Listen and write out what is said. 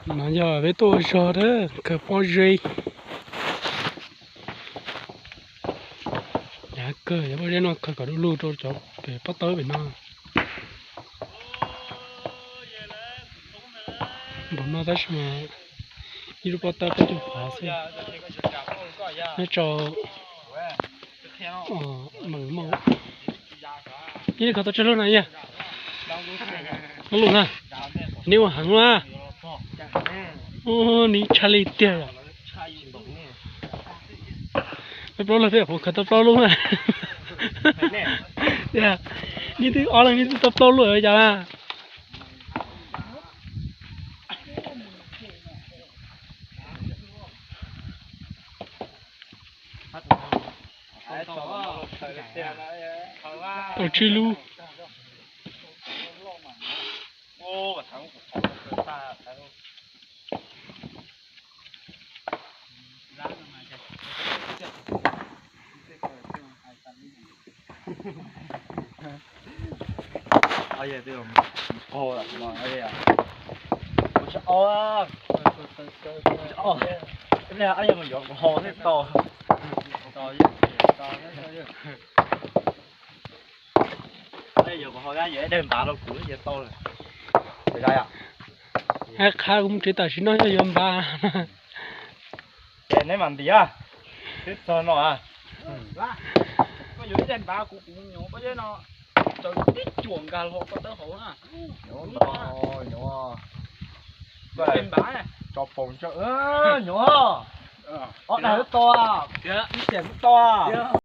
No yog peb tuaj ua zog na, khaws pob zeb. Yog kawg, yog pob zeb no khaws kom du lug rau cov pem pob tawb pem no. Npaum no tab sis mas ib lub pob tawb peb caug phav xwb. Nyob rau Meem Mauj. Ib khaws tau tsawg lub na yog? Ob lub na. Neb ua heev na. Neb tshaj li tiag. Peb plaub lub peb puas khaws tau plaub lub na? Neb twb ob leeg neb twb tau plaub lub ua cas na? Tau tsib lub. Hab qha kuv mus tsev tam sim no yog yuav npav. Ces neb mam ntiav, twb txog no. Koj yuav ib daim npav, kuv kuv nyuam pob zeb no, tsaws tib cuam nkag hlo koj tawb hauv na. Nyuam, nyuam, tso poom tso, nyuam, ob daim twb tau, ib tiam twb tau.